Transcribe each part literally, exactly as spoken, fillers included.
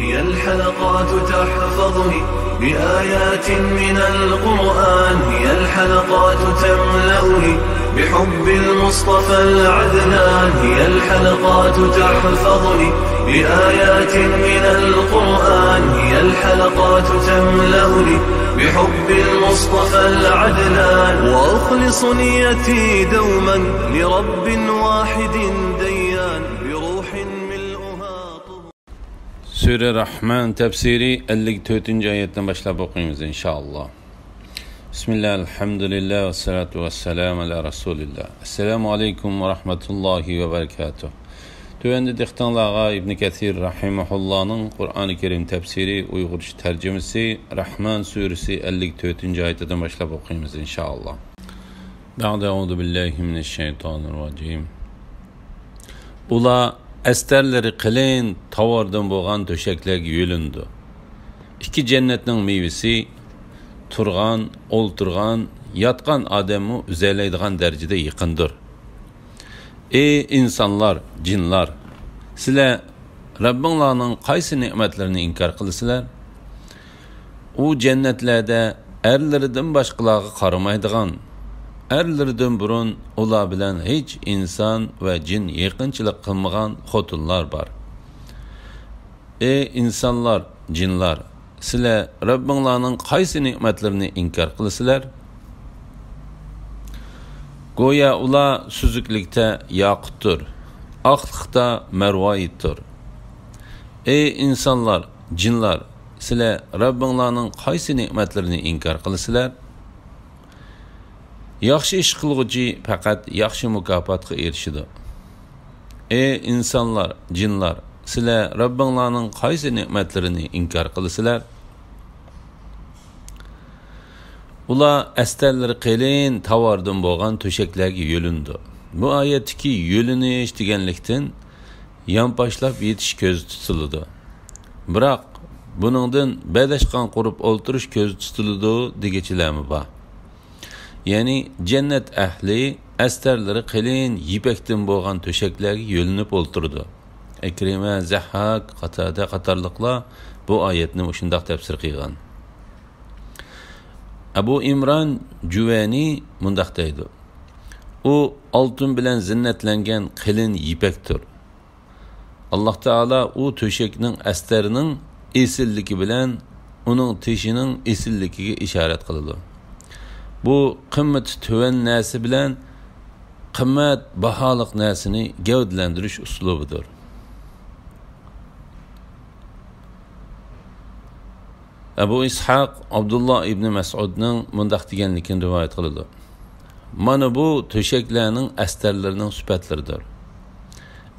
هي الحلقات تحفظني بآيات من القرآن، هي الحلقات تملأني بحب المصطفى العدنان، هي الحلقات تحفظني بآيات من القرآن، هي الحلقات تملأني بحب المصطفى العدنان، وأخلص نيتي دوما لرب واحد ديان، بروح ملؤها طهور. سۈرە رەھمان تەپسىرى ئەللىك تۆتىنچى ئايەتتىن باشلاپ ئوقۇيمىز، ئىنشائاللا. بىسمىللا، ئەلھەمدۇلىللا، ۋەسسالاتۇ ۋەسسالامۇ ئەلا رەسۇلىللا. ئەسسالامۇ ئەلەيكۇم ۋە رەھمەتۇللاھى ۋە بەرىكاتۇھ. تۆۋەندە دىققىتىڭلارغا ئىبن كەسىر رەھىمەھۇللانىڭ قۇرئانى كەرىم تەپسىرى ئۇيغۇرچە تەرجىمىسى، رەھمان سۈرىسى ئەللىك تۆتىنچى ئايىتىدىن باشلاپ ئوقۇيمىز، ئىنشائاللا. بەئدە، ئەئۇزۇ بىللاھى مىنەششەيتانىررەجىم. ئۇلار ئەستەرلىرى قېلىن تاۋاردىن بولغان تۆشەكلەرگە يۆلىنىدۇ. ئىككى جەننەتنىڭ مېۋىسى تۇرغان، ئولتۇرغان، ياتقان ئادەممۇ ئۈزەلەيدىغان دەرىجىدە يېقىندۇر. ئەي ئىنسانلار، جىنلار، سىلەر رەببىڭلارنىڭ قايسى نېمەتلىرىنى ئىنكار قىلىسىلەر؟ ئۇ جەننەتلەردە ئەرلىرىدىن باشقىلارغا قارىمايدىغان، ئەرلىرىدىن بۇرۇن ئۇلار بىلەن ھېچ ئىنسان ۋە جىن يېقىنچىلىق قىلمىغان خوتۇنلار بار. ئەي ئىنسانلار، جىنلار، سىلەر رەببىڭلارنىڭ قايسى نېمەتلىرىنى ئىنكار قىلىسىلەر؟ گويا ئۇلار سۈزۈكلۈكتە ياقۇتتۇر، ئاقلىقتا مەرۋايىتتۇر. ئەي ئىنسانلار، جىنلار، سىلەر رەببىڭلارنىڭ قايسى نېمەتلىرىنى ئىنكار قىلىسىلەر؟ ياخشى ئىش قىلغۇچى پەقەت ياخشى مۇكاپاتقا ئېرىشىدۇ. ئەي ئىنسانلار، جىنلار، سىلەر رەببىڭلارنىڭ قايسى نېمەتلىرىنى ئىنكار قىلىسىلەر؟ ئۇلار ئەستەرلىرى قېلىن تاۋاردىن بولغان تۆشەكلەرگە يۆلىنىدۇ. بۇ ئايەتتىكى يۆلىنىش دېگەنلىكتىن يانپاشلاپ يېتىش كۆزدە تۇتۇلىدۇ. بىراق، بۇنىڭدىن بەدەشقان قۇرۇپ ئولتۇرۇش كۆزدە تۇتۇلىدۇ دېگۈچىلەرمۇ بار. يەنى جەننەت ئەھلى ئەستەرلىرى قېلىن يىپەكتىن بولغان تۆشەكلەرگە يۆلىنىپ ئولتۇرىدۇ. ئىكرىمە، زەھھاك، قاتادە قاتارلىقلار بۇ ئايەتنى مۇشۇنداق تەپسىر قىلغان. ئەبۇ ئىمران جۇۋەنى مۇنداق دەيدۇ: ئۇ ئالتۇن بىلەن زىننەتلەنگەن قېلىن يىپەكتۇر. ئاللاھ تائالا ئۇ تۆشەكنىڭ ئەستەرىنىڭ ئېسىللىكى بىلەن ئۇنىڭ تېشىنىڭ ئېسىللىكىگە ئىشارەت قىلىدۇ. بۇ قىممىتى تۆۋەن نەرسە بىلەن قىممەت باھالىق نەرسىنى گەۋدىلەندۈرۈش ئۇسلۇبىدۇر. ئەبۇ ئىسھاق ئابدۇللا ئىبنى مەسئۇدنىڭ مۇنداق دېگەنلىكىنى رىۋايەت قىلىدۇ: مانا بۇ تۆشەكلەرنىڭ ئەستەرلىرىنىڭ سۈپەتلىرىدۇر.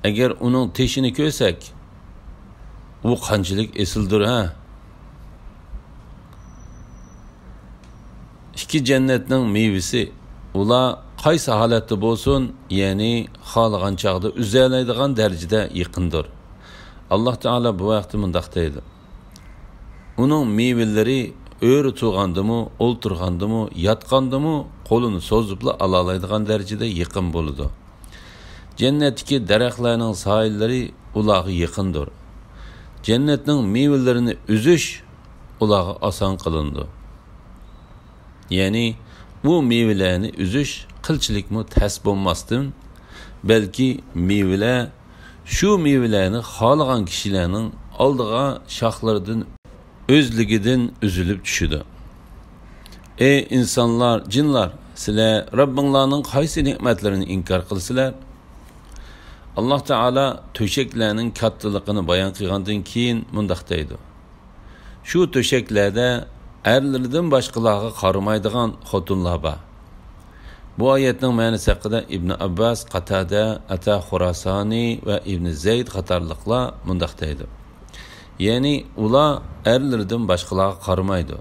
ئەگەر ئۇنىڭ تېشىنى كۆرسەك، ئۇ قانچىلىك ئېسىلدۇر، ھە؟ ئىككى جەننەتنىڭ مېۋىسى، ئۇلار قايسى ھالەتتە بولسۇن، يەنى خالىغان چاغدا ئۈزەلەيدىغان دەرىجىدە يېقىندۇر. ئاللاھ تائالا بۇ ھەقتە مۇنداق دەيدۇ: ئۇنىڭ مېۋىلىرى ئۆرە تۇرغاندىمۇ، ئولتۇرغاندىمۇ، ياتقاندىمۇ قولىنى سوزۇپلا ئالالايدىغان دەرىجىدە يېقىن بولىدۇ. جەننەتتىكى دەرەخلەرنىڭ سايىلىرى ئۇلارغا يېقىندۇر. جەننەتنىڭ مېۋىلىرىنى ئۈزۈش ئۇلارغا ئاسان قىلىنىدۇ. يەنى ئۇ مېۋىلەرنى ئۈزۈش قىلچىلىكمۇ تەس بولماستىن، بەلكى مېۋىلەر شۇ مېۋىلەرنى خالىغان كىشىلەرنىڭ ئالدىغا شاخلىرىدىن ئۆزلۈكىدىن ئۈزۈلۈپ چۈشىدۇ. ئەي ئىنسانلار، جىنلار، سىلەر رەببىڭلارنىڭ قايسى نېمەتلىرىنى ئىنكار قىلىسىلەر؟ ئاللاھ تائالا تۆشەكلەرنىڭ كاتتىلىقىنى بايان قىلغاندىن كېيىن مۇنداق دەيدۇ: شۇ تۆشەكلەردە ئەرلىرىدىن باشقىلارغا قارىمايدىغان خوتۇنلار بار. بۇ ئايەتنىڭ مەنىسى ھەققىدە ئىبن ئابباس، قاتادە، ئەتا خۇراسانى ۋە ئىبن زەيد قاتارلىقلار مۇنداق دەيدۇ: يەنى ئۇلار ئەرلىرىدىن باشقىلارغا قارىمايدۇ.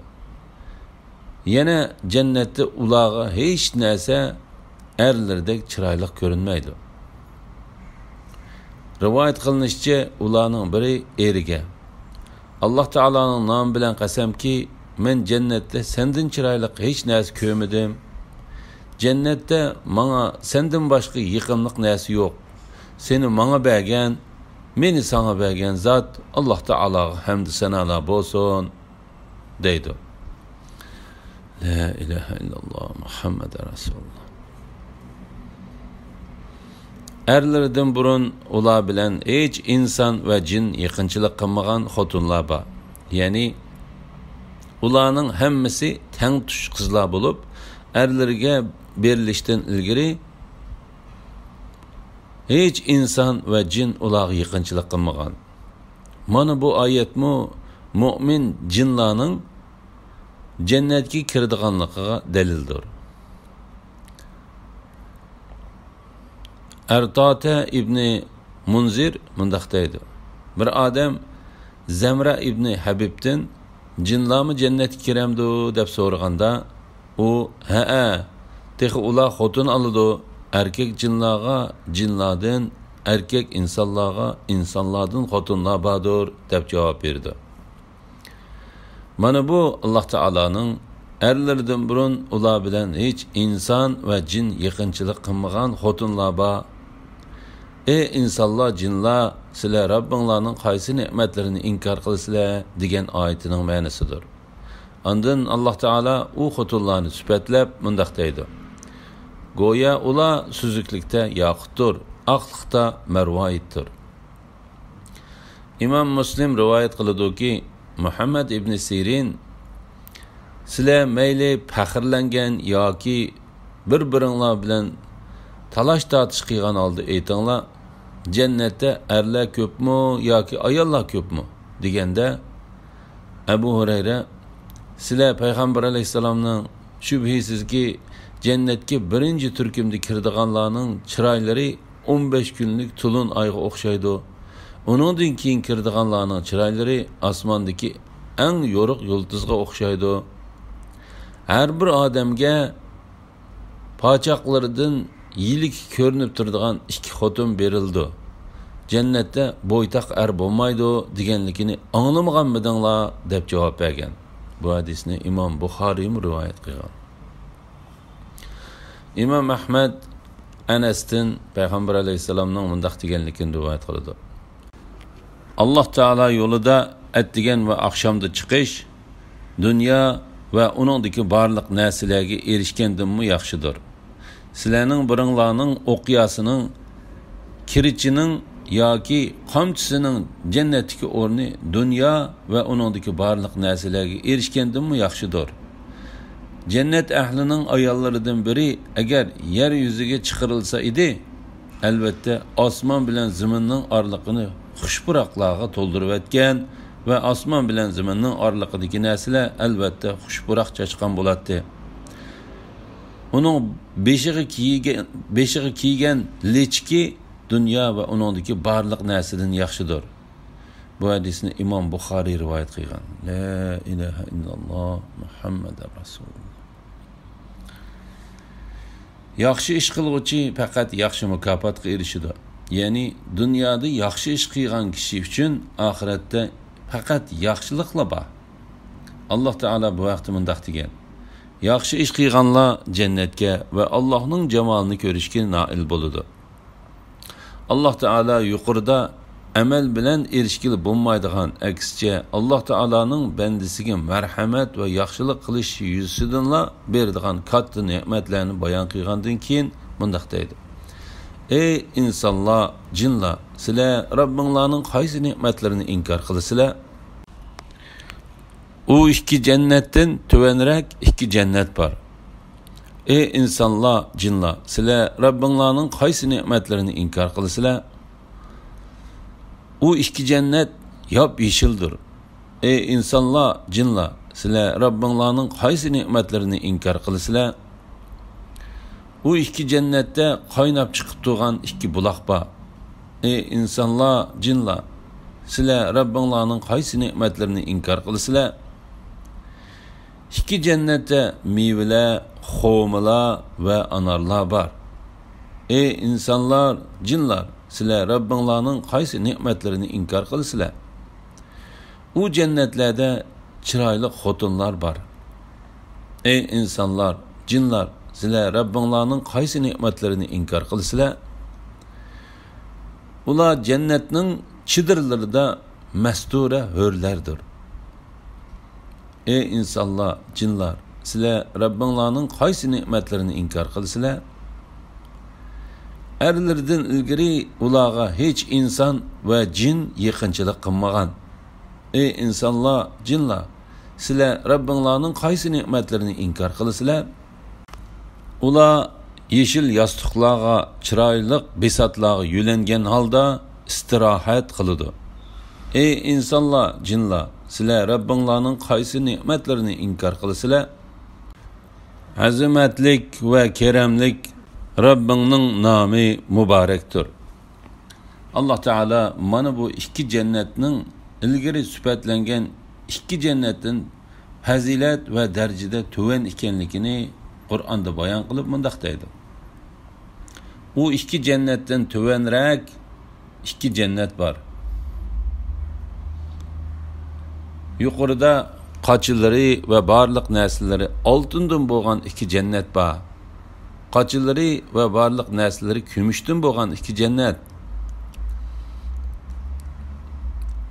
يەنە جەننەتتە ئۇلارغا ھېچ نەرسە ئەرلىرىدەك چىرايلىق كۆرۈنمەيدۇ. رىۋايەت قىلىنىشىچە، ئۇلارنىڭ بىرى ئېرىگە: ئاللاھ تائالانىڭ نامى بىلەن قەسەمكى، مەن جەننەتتە سەندىن چىرايلىق ھېچ نەرسە كۆرمىدىم. جەننەتتە ماڭا سەندىن باشقا يېقىملىق نەرسە يوق. سېنى ماڭا بەرگەن مېنى ساڭا بەرگەن زات ئاللاھ تائالاغا ھەمدۇ سانالار بولسۇن، دەيدۇ. لا ئىلاھە ئىللاللاھ، مۇھەممەد رەسۇلۇللاھ. ئەرلىرىدىن بۇرۇن ئۇلار بىلەن ھېچ ئىنسان ۋە جىن يېقىنچىلىق قىلمىغان خوتۇنلار بار. يەنى ئۇلارنىڭ ھەممىسى تەڭتۇش قىزلار بولۇپ، ئەرلىرىگە بېرىلىشتىن ئىلگىرى ھېچ ئىنسان ۋە جىن ئۇلارغا يېقىنچىلىق قىلمىغان. مانا بۇ ئايەتمۇ مۆمىن جىنلارنىڭ جەننەتكە كىرىدىغانلىقىغا دەلىلدۇر. ئەرتاتە ئىبنى مۇنزىر مۇنداق دەيدۇ: بىر ئادەم زەمرە ئىبنى ھەبىبتىن، «جىنلارمۇ جەننەتكە كىرەمدۇ؟» دەپ سورىغاندا، ئۇ، «ھەئە، تېخى ئۇلار خوتۇن ئالىدۇ، ئەركەك جىنلارغا جىنلاردىن، ئەركەك ئىنسانلارغا ئىنسانلاردىن خوتۇنلار باردۇر» دەپ جاۋاب بېرىدۇ. مانا بۇ ئاللاھ تائالانىڭ، «ئەرلىرىدىن بۇرۇن ئۇلار بىلەن ھېچ ئىنسان ۋە جىن يېقىنچىلىق قىلمىغان خوتۇنلار بار. ئەي ئىنسانلار، جىنلار، سىلەر رەببىڭلارنىڭ قايسى نېمەتلىرىنى ئىنكار قىلىسىلەر؟» دېگەن ئايىتىنىڭ مەنىسىدۇر. ئاندىن ئاللاھ تائالا ئۇ خوتۇنلارنى سۈپەتلەپ مۇنداق دەيدۇ: «گويا ئۇلار سۈزۈكلۈكتە ياقۇتتۇر، ئاقلىقتا مەرۋايىتتۇر.» ئىمام مۇسلىم رىۋايەت قىلىدۇكى، مۇھەممەد ئىبنى سىرىن، سىلەر مەيلى پەخىرلەنگەن ياكى بىر-بىرىڭلار بىلەن تالاش-تارتىش قىلغان ھالدا ئېيتىڭلار، «جەننەتتە ئەرلەر كۆپمۇ ياكى ئاياللار كۆپمۇ؟» دېگەندە، ئەبۇ ھۇرەيرە، سىلەر پەيغەمبەر ئەلەيھىسسالامنىڭ، شۈبھىسىزكى، جەننەتكە بىرىنچى تۈركۈمدە كىرىدىغانلارنىڭ چىرايلىرى ئون بەش كۈنلۈك تولۇن ئايغا ئوخشايدۇ. ئۇنىڭدىن كېيىن كىرىدىغانلارنىڭ چىرايلىرى ئاسماندىكى ئەڭ يورۇق يۇلتۇزغا ئوخشايدۇ. ھەر بىر ئادەمگە پاچاقلىرىدىن يىلىكى كۆرۈنۈپ تۇرىدىغان ئىككى خوتۇن بېرىلىدۇ. جەننەتتە بويتاق ئەر بولمايدۇ دېگەنلىكىنى ئاڭلىمىغانمىدىڭلار؟ دەپ جاۋاب بەرگەن. بۇ ھەدىسنى ئىمام بۇخارىيمۇ رىۋايەت قىلغان. ئىمام ئەھمەد ئەنەستىن پەيغەمبەر ئەلەيھىسسالامنىڭ مۇنداق دېگەنلىكىنى رىۋايەت قىلىدۇ: ئاللاھ تائالا يولىدا ئەتىگەن ۋە ئاخشامدا چىقىش دۇنيا ۋە ئۇنىڭدىكى بارلىق نەرسىلەرگە ئېرىشكەندىنمۇ ياخشىدۇر. سىلەرنىڭ بىرىڭلارنىڭ ئوقياسىنىڭ، كىرىچىنىڭ ياكى قامچىسىنىڭ جەننەتتىكى ئورنى دۇنيا ۋە ئۇنىڭدىكى بارلىق نەرسىلەرگە ئېرىشكەندىنمۇ ياخشىدۇر. جەننەت ئەھلىنىڭ ئاياللىرىدىن بىرى ئەگەر يەر يۈزىگە چىقىرىلسا ئىدى، ئەلۋەتتە، ئاسمان بىلەن زېمىننىڭ ئارىلىقىنى خۇش پۇراقلارغا تولدۇرۇۋەتكەن ۋە ئاسمان بىلەن زېمىننىڭ ئارىلىقىدىكى نەرسىلەر، ئەلۋەتتە، خۇش پۇراق چاچقان بولاتتى. ئۇنىڭ بېشىغا كىيگەن، بېشىغا كىيگەن لىچىكى دۇنيا ۋە ئۇنىڭدىكى بارلىق نەرسىدىن ياخشىدۇر. بۇ ھەدىسنى ئىمام بۇخارىي رىۋايەت قىلغان. لا ئىلاھە ئىللاللاھ، مۇھەممەدۇر رەسۇلۇللاھ. ياخشى ئىش قىلغۇچى پەقەت ياخشى مۇكاپاتقا ئېرىشىدۇ. يەنى دۇنيادا ياخشى ئىش قىلغان كىشى ئۈچۈن ئاخىرەتتە پەقەت ياخشىلىقلا بار. ئاللاھ تائالا بۇ ھەقتە مۇنداق دېگەن: ياخشى ئىش قىلغانلار جەننەتكە ۋە ئاللاھنىڭ جامالىنى كۆرۈشكە نائىل بولىدۇ. ئاللاھ تائالا يۇقىرىدا ئەمەل بىلەن ئېرىشكىلى بولمايدىغان، ئەكسىچە، ئاللاھ تائالانىڭ بەندىسىگە مەرھەمەت ۋە ياخشىلىق قىلىش يۈزىسىدىنلا بېرىدىغان كاتتا نېمەتلەرنى بايان قىلغاندىن كېيىن مۇنداق دەيدۇ: ئەي ئىنسانلار، جىنلار، سىلەر رەببىڭلارنىڭ قايسى نېمەتلىرىنى ئىنكار قىلىسىلەر؟ ئۇ ئىككى جەننەتتىن تۆۋەنرەك ئىككى جەننەت بار. ئەي ئىنسانلار، جىنلار، سىلەر رەببىڭلارنىڭ قايسى نېمەتلىرىنى ئىنكار قىلىسىلەر؟ ئۇ ئىككى جەننەت ياپيېشىلدۇر. ئەي ئىنسانلار، جىنلار، سىلەر رەببىڭلارنىڭ قايسى نېمەتلىرىنى ئىنكار قىلىسىلەر؟ ئۇ ئىككى جەننەتتە قايناپ چىقىپ تۇرغان ئىككى بۇلاق بار. ئەي ئىنسانلار، جىنلار، سىلەر رەببىڭلارنىڭ قايسى نېمەتلىرىنى ئىنكار قىلىسىلەر؟ ئىككى جەننەتتە مېۋىلەر، خورمىلار ۋە ئانارلار بار. ئەي ئىنسانلار، جىنلار، سىلەر رەببىڭلارنىڭ قايسى نېمەتلىرىنى ئىنكار قىلىسىلەر؟ ئۇ جەننەتلەردە چىرايلىق خوتۇنلار بار. ئەي ئىنسانلار، جىنلار، سىلەر رەببىڭلارنىڭ قايسى نېمەتلىرىنى ئىنكار قىلىسىلەر؟ ئۇلار جەننەتنىڭ چېدىرلىرىدا مەستۇرە ھۆرلەردۇر. ئەي ئىنسانلار، جىنلار، سىلەر رەببىڭلارنىڭ قايسى نېمەتلىرىنى ئىنكار قىلىسىلەر؟ ئەرلىرىدىن ئىلگىرى ئۇلارغا ھېچ ئىنسان ۋە جىن يېقىنچىلىق قىلمىغان. ئەي ئىنسانلار، جىنلار، سىلەر رەببىڭلارنىڭ قايسى نېمەتلىرىنى ئىنكار قىلىسىلەر؟ ئۇلار يېشىل ياستۇقلارغا، چىرايلىق بىساتلارغا يۆلەنگەن ھالدا ئىستىراھەت قىلىدۇ. ئەي ئىنسانلار، جىنلار، سىلەر رەببىڭلارنىڭ قايسى نېمەتلىرىنى ئىنكار قىلىسىلەر؟ ئەزىمەتلىك ۋە كەرەملىك رەببىڭنىڭ نامى مۇبارەكتۇر. ئاللا تائالا مانا بۇ ئىككى جەننەتنىڭ ئىلگىرى سۈپەتلەنگەن ئىككى جەننەتتىن پەزىلەت ۋە دەرىجىدە تۆۋەن ئىكەنلىكىنى قۇرئاندا بايان قىلىپ مۇنداق دەيدۇ: ئۇ ئىككى جەننەتتىن تۆۋەنرەك ئىككى جەننەت بار. يۇقىرىدا قاچىلىرى ۋە بارلىق نەرسىلىرى ئالتۇندىن بولغان ئىككى جەننەت بار. قاچىلىرى ۋە بارلىق نەرسىلىرى كۈمۈشتىن بولغان ئىككى جەننەت.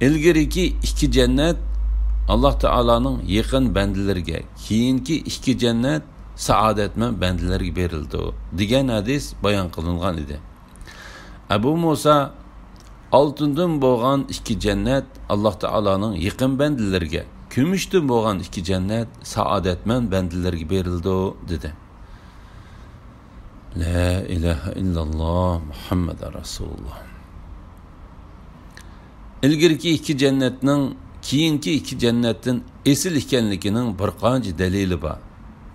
ئىلگىرىكى ئىككى جەننەت ئاللا تائالانىڭ يېقىن بەندىلىرىگە، كېيىنكى ئىككى جەننەت سائادەتمەن بەندىلەرگە بېرىلىدۇ، دېگەن ھەدىس بايان قىلىنغان ئىدى. ئەبۇ مۇسا، ئالتۇندىن بولغان ئىككى جەننەت ئاللا تائالانىڭ يېقىن بەندىلىرىگە، كۈمۈشتىن بولغان ئىككى جەننەت سائادەتمەن بەندىلەرگە بېرىلىدۇ، دېدى. لا ئىلاھە ئىللاللا، مۇھەممەد رەسۇلۇللا. ئىلگىرىكى ئىككى جەننەتنىڭ كېيىنكى ئىككى جەننەتتىن ئېسىل ئىكەنلىكىنىڭ بىر قانچە دەلىلى بار.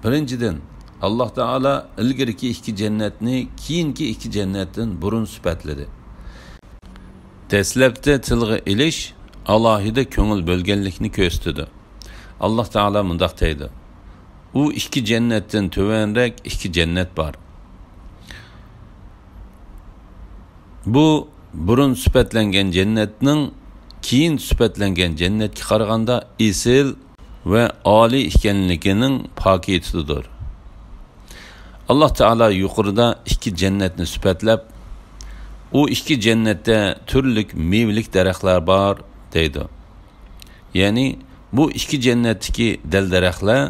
بىرىنچىدىن، ئاللا تائالا ئىلگىرىكى ئىككى جەننەتنى كېيىنكى ئىككى جەننەتتىن بۇرۇن سۈپەتلىدى. دەسلەپتە تىلغا ئېلىش ئالاھىدە كۆڭۈل بۆلگەنلىكنى كۆرسىتىدۇ. ئاللا تائالا مۇنداق دەيدۇ: ئۇ ئىككى جەننەتتىن تۆۋەنرەك ئىككى جەننەت بار. بۇ بۇرۇن سۈپەتلەنگەن جەننەتنىڭ كېيىن سۈپەتلەنگەن جەننەتكە قارىغاندا ئېسىل ۋە ئالىي ئىكەنلىكىنىڭ پاكىتىدۇر. ئاللا تائالا يۇقىرىدا ئىككى جەننەتنى سۈپەتلەپ، ئۇ ئىككى جەننەتتە تۈرلۈك مېۋىلىك دەرەخلەر بار، دەيدۇ. يەنى بۇ ئىككى جەننەتتىكى دەل-دەرەخلەر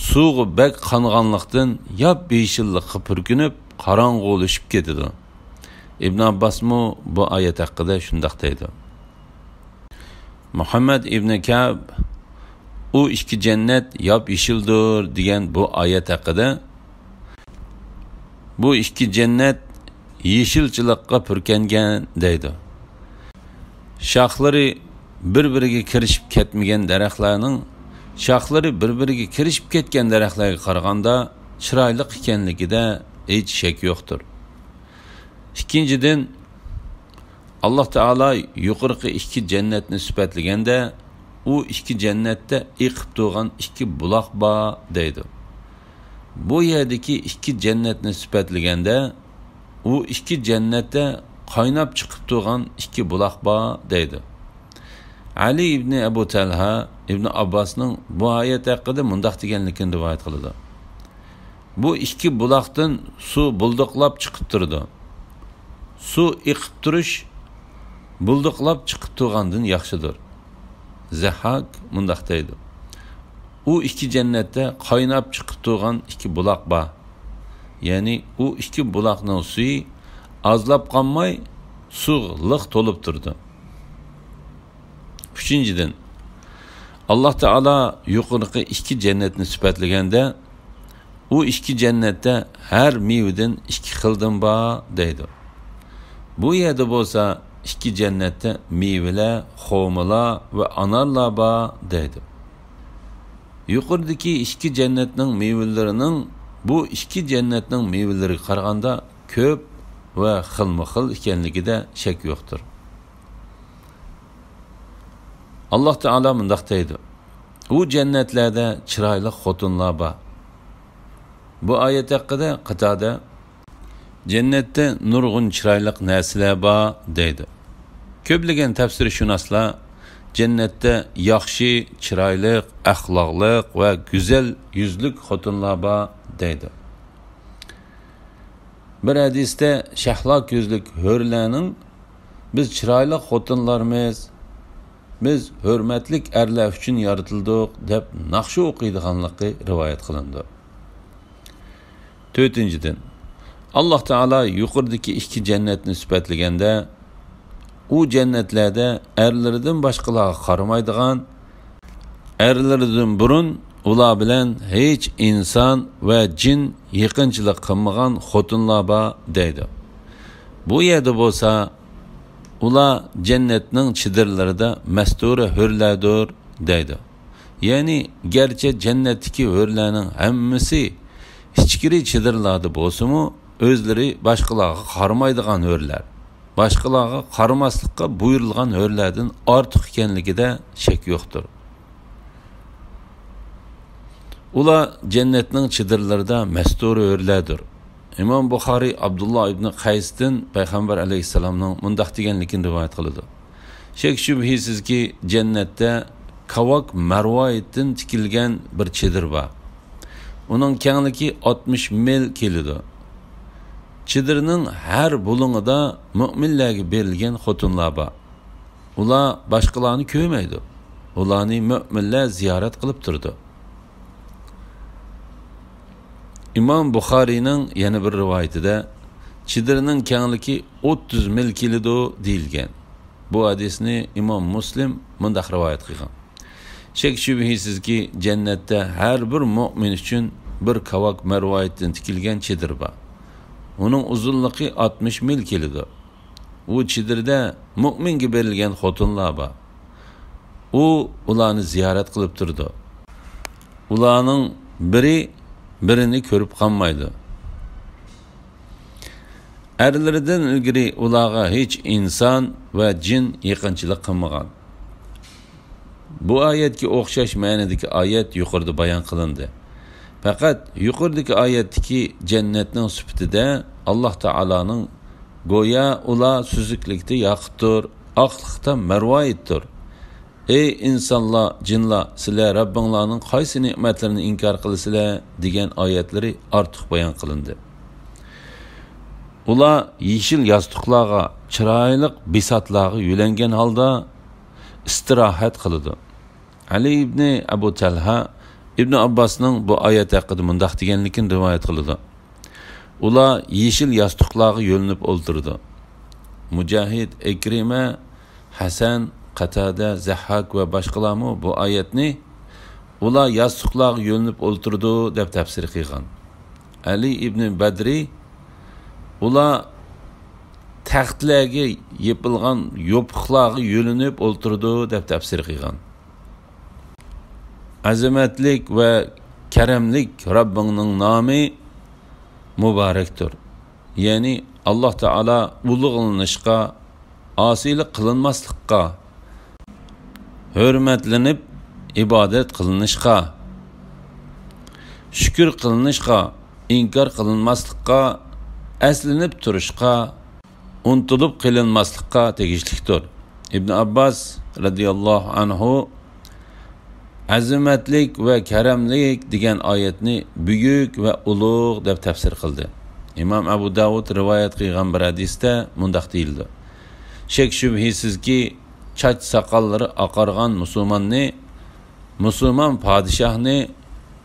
سۇغا بەك قانغانلىقتىن ياپيېشىللىققا پۈركىنىپ، قاراڭغۇلىشىپ كېتىدۇ. ئىبن ئابباسمۇ بۇ ئايەت ھەققىدە شۇنداق دەيدۇ. مۇھەممەد ئىبنى كەب، ئۇ ئىككى جەننەت ياپيېشىلدۇر، دېگەن بۇ ئايەت ھەققىدە، بۇ ئىككى جەننەت يېشىلچىلىققا پۈركەنگەن، دەيدۇ. شاخلىرى بىر-بىرىگە كىرىشىپ كەتمىگەن دەرەخلەرنىڭ شاخلىرى بىر-بىرىگە كىرىشىپ كەتكەن دەرەخلەرگە قارىغاندا چىرايلىق ئىكەنلىكىدە ھېچ شەك يوقتۇر. ئىككىنچىدىن، ئاللا تائالا يۇقىرىقى ئىككى جەننەتنى سۈپەتلىگەندە، ئۇ ئىككى جەننەتتە ئېقىپ تۇرغان ئىككى بۇلاق بار، دەيدۇ. بۇ يەردىكى ئىككى جەننەتنى سۈپەتلىگەندە، ئۇ ئىككى جەننەتتە قايناپ چىقىپ تۇرغان ئىككى بۇلاق بار، دەيدۇ. ئەلى ئىبنى ئەبۇ تەلھا ئىبنى ئابباسنىڭ بۇ ئايەت ھەققىدە مۇنداق دېگەنلىكىنى رىۋايەت قىلىدۇ: بۇ ئىككى بۇلاقتىن سۇ بۇلدۇقلاپ چىقىپ تۇرىدۇ. سۇ ئېقىپ تۇرۇش بۇلدۇقلاپ چىقىپ تۇرغاندىن ياخشىدۇر. زەھھاك مۇنداق دەيدۇ: ئۇ ئىككى جەننەتتە قايناپ چىقىپ تۇرغان ئىككى بۇلاق بار. يەنى ئۇ ئىككى بۇلاقنىڭ سۈيى ئازلاپ قالماي، سۇغا لىق تولۇپ تۇرىدۇ. ئۈچىنچىدىن، ئاللا تائالا يۇقىرىقى ئىككى جەننەتنى سۈپەتلىگەندە، ئۇ ئىككى جەننەتتە ھەر مېۋىدىن ئىككى خىلدىن بار، دەيدۇ. بۇ يەردە بولسا ئىككى جەننەتتە مېۋىلەر، خورمىلار ۋە ئانارلار بار، دەيدۇ. يۇقىرىدىكى ئىككى جەننەتنىڭ مېۋىلىرىنىڭ بۇ ئىككى جەننەتنىڭ مېۋىلىرىگە قارىغاندا كۆپ ۋە خىلمۇ خىل ئىكەنلىكىدە شەك يوقتۇر. ئاللا تائالا مۇنداق دەيدۇ: ئۇ جەننەتلەردە چىرايلىق خوتۇنلار بار. بۇ ئايەت ھەققىدە قاتادە: جەننەتتە نۇرغۇن چىرايلىق نەرسىلەر بار، دەيدۇ. كۆپلىگەن تەپسىرشۇناسلار جەننەتتە ياخشى، چىرايلىق، ئەخلاقلىق ۋە گۈزەل يۈزلۈك خوتۇنلار بار، دەيدۇ. بىر ھەدىستە شەھلا كۆزلۈك ھۆرلەرنىڭ «بىز چىرايلىق خوتۇنلارمىز، بىز ھۆرمەتلىك ئەرلەر ئۈچۈن يارىتىلدۇق» دەپ ناخشا ئوقۇيدىغانلىقى رىۋايەت قىلىنىدۇ. تۆتىنچىدىن، ئاللاھ تائالا يۇقىرىدىكى ئىككى جەننەتنى سۈپەتلىگەندە، ئۇ جەننەتلەردە ئەرلىرىدىن باشقىلارغا قارىمايدىغان، ئەرلىرىدىن بۇرۇن ئۇلار بىلەن ھېچ ئىنسان ۋە جىن يېقىنچىلىق قىلمىغان خوتۇنلار بار دەيدۇ. بۇ يەردە بولسا، ئۇلار جەننەتنىڭ چېدىرلىرىدا مەستۇرە ھۆرلەردۇر دەيدۇ. يەنى گەرچە جەننەتتىكى ھۆرلەرنىڭ ھەممىسى ئىچكىرى چېدىرلاردا بولسىمۇ، ئۆزلىرى باشقىلارغا قارىمايدىغان ھۆرلەر، باشقىلارغا قارىماسلىققا بۇيرۇلغان ھۆرلەردىن ئارتۇق ئىكەنلىكىدە شەك يوقتۇر. ئۇلار جەننەتنىڭ چېدىرلىرىدا مەستۇرە ھۆرلەردۇر. ئىمام بۇخارىي ئابدۇللا ئىبنى قەيستىن پەيغەمبەر ئەلەيھىسسالامنىڭ مۇنداق دېگەنلىكىنى رىۋايەت قىلىدۇ: شەك-شۈبھىسىزكى، جەننەتتە كاۋاك مەرۋايىتتىن تىكىلگەن بىر چېدىر بار. ئۇنىڭ كەڭلىكى ئاتمىش مىل كېلىدۇ. چېدىرنىڭ ھەر بۇلۇڭىدا مۆمىنلەرگە بېرىلگەن خوتۇنلار بار. ئۇلار باشقىلارنى كۆرمەيدۇ. ئۇلارنى مۆمىنلەر زىيارەت قىلىپ تۇرىدۇ. ئىمام بۇخارىينىڭ يەنە بىر رىۋايىتىدە، چېدىرنىڭ كەڭلىكى ئوتتۇز مىل كېلىدۇ، دېيىلگەن. بۇ ھەدىسنى ئىمام مۇسلىم مۇنداق رىۋايەت قىلغان: شەك-شۈبھىسىزكى، جەننەتتە ھەر بىر مۆمىن ئۈچۈن بىر كاۋاك مەرۋايىتتىن تىكىلگەن چېدىر بار. ئۇنىڭ ئۇزۇنلۇقى ئاتمىش مىل كېلىدۇ. ئۇ چېدىردا مۆمىنگە بېرىلگەن خوتۇنلار بار. ئۇ ئۇلارنى زىيارەت قىلىپ تۇرىدۇ. ئۇلارنىڭ بىرى بىرىنى كۆرۈپ قالمايدۇ. ئەرلىرىدىن ئىلگىرى ئۇلارغا ھېچ ئىنسان ۋە جىن يېقىنچىلىق قىلمىغان. بۇ ئايەتكە ئوخشاش مەنىدىكى ئايەت يۇقىرىدا بايان قىلىندى. پەقەت يۇقىرىدىكى ئايەتتىكى جەننەتنىڭ سۈپىتىدە ئاللاھ تائالانىڭ، گويا ئۇلار سۈزۈكلۈكتە ياقۇتتۇر، ئاقلىقتا مەرۋايىتتۇر. «ئەي ئىنسانلار، جىنلار، سىلەر رەببىڭلارنىڭ قايسى نېمەتلىرىنى ئىنكار قىلىسىلەر؟» دېگەن ئايەتلىرى ئارتۇق بايان قىلىندى. ئۇلار يېشىل ياستۇقلارغا، چىرايلىق بىساتلارغا يۆلەنگەن ھالدا ئىستىراھەت قىلىدۇ. ئەلى ئىبنى ئەبۇ تەلھە ئىبنى ئابباسنىڭ بۇ ئايەت ھەققىدە مۇنداق دېگەنلىكىنى رىۋايەت قىلىدۇ: ئۇلار يېشىل ياستۇقلارغا يۆلىنىپ ئولتۇرىدۇ. مۇجاھىد، ئىكرىمە، ھەسەن، قەتادە، زەھھاك ۋە باشقىلارمۇ بۇ ئايەتنى «ئۇلار ياستۇقلارغا يۆلىنىپ ئولتۇرىدۇ» دەپ تەپسىر قىلغان. ئەلى ئىبنى بەدرى «ئۇلار تەختلەرگە يېپىلغان يوپۇقلارغا يۆلىنىپ ئولتۇرىدۇ» دەپ تەپسىر قىلغان. ئەزىمەتلىك ۋە كەرەملىك رەببىڭنىڭ نامى مۇبارەكتۇر. يەنى ئاللاھ تائالا ئۇلۇغلىنىشقا، ئاسىيلىق قىلىنماسلىققا، ھۆرمەتلىنىپ ئىبادەت قىلىنىشقا، شۈكۈر قىلىنىشقا، ئىنكار قىلىنماسلىققا، ئەسلىنىپ تۇرۇشقا، ئۇنتۇلۇپ قېلىنماسلىققا تېگىشلىكتۇر. ئىبن ئابباس رەزىياللاھۇ ئەنھۇ «ئەزىمەتلىك ۋە كەرەملىك» دېگەن ئايەتنى «بۈيۈك ۋە ئۇلۇغ» دەپ تەپسىر قىلدى. ئىمام ئەبۇ داۋۇد رىۋايەت قىلغان بىر ھەدىستە مۇنداق دېيىلدى: شەك-شۈبھىسىزكى، چاچ-ساقاللىرى ئاقارغان مۇسۇلماننى، مۇسۇلمان پادىشاھنى،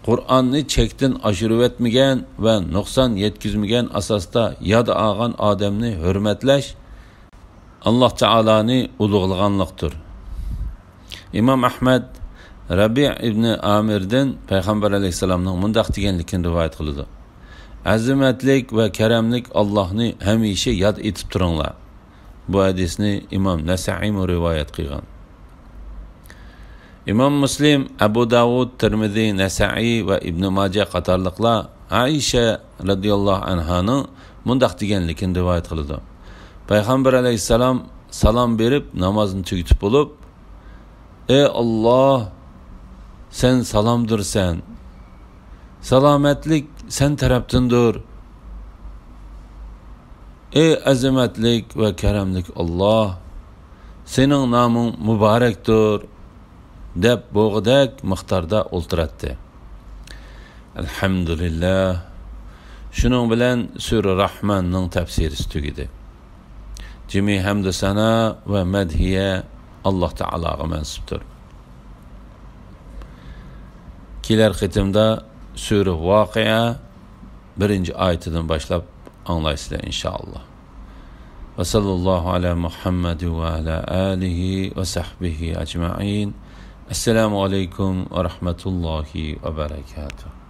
قۇرئاننى چەكتىن ئاشۇرۇۋەتمىگەن ۋە نۇقسان يەتكۈزمىگەن ئاساستا ياد ئالغان ئادەمنى ھۆرمەتلەش ئاللاھ تائالانى ئۇلۇغلىغانلىقتۇر. ئىمام ئەھمەد رەبىئ ئىبنى ئامىردىن پەيغەمبەر ئەلەيھىسسالامنىڭ مۇنداق دېگەنلىكىنى رىۋايەت قىلىدۇ: «ئەزىمەتلىك ۋە كەرەملىك ئاللاھنى ھەمىشە ياد ئېتىپ تۇرۇڭلار.» بۇ ھەدىسنى ئىمام نەسەئىمۇ رىۋايەت قىلغان. ئىمام مۇسلىم، ئەبۇ داۋۇد، تىرمىزى، نەسەئىي ۋە ئىبنى ماجە قاتارلىقلار ئائىشە رەزىياللاھۇ ئەنھانىڭ مۇنداق دېگەنلىكىنى رىۋايەت قىلىدۇ: پەيغەمبەر ئەلەيھىسسالام سالام بېرىپ نامازنى تۈگىتىپ بولۇپ، «ئەي ئاللاھ، سەن سالامدۇرسەن، سالامەتلىك سەن تەرەپتىندۇر. ئەي ئەزىمەتلىك ۋە كەرەملىك ئاللاھ، سېنىڭ نامىڭ مۇبارەكتۇر» دەپ بوغۇدەك مىقداردا ئولتۇراتتى. ئەلھەمدۇلىللاھ. شۇنىڭ بىلەن سۈرە راھماننىڭ تەپسىرى تۈگىدى. جىمى ھەمدۇ سانا ۋە مەدھىيە ئاللاھ تائالاغا مەنسۇپتۇر. كېلەر قېتىمدا سۈرە ۋاقىئە بىرىنچى ئايىتىدىن باشلاپ ئاڭلايسىلەر، ئىنشائاللاھ. ۋە ساللاللاھۇ ئەلا مۇھەممەد ۋە ئەلا ئالىھى ۋە سەھبىھى ئەجمەئىن. ئەسسالامۇ ئەلەيكۇم ۋە رەھمەتۇللاھى ۋە بەرەكاتۇھ.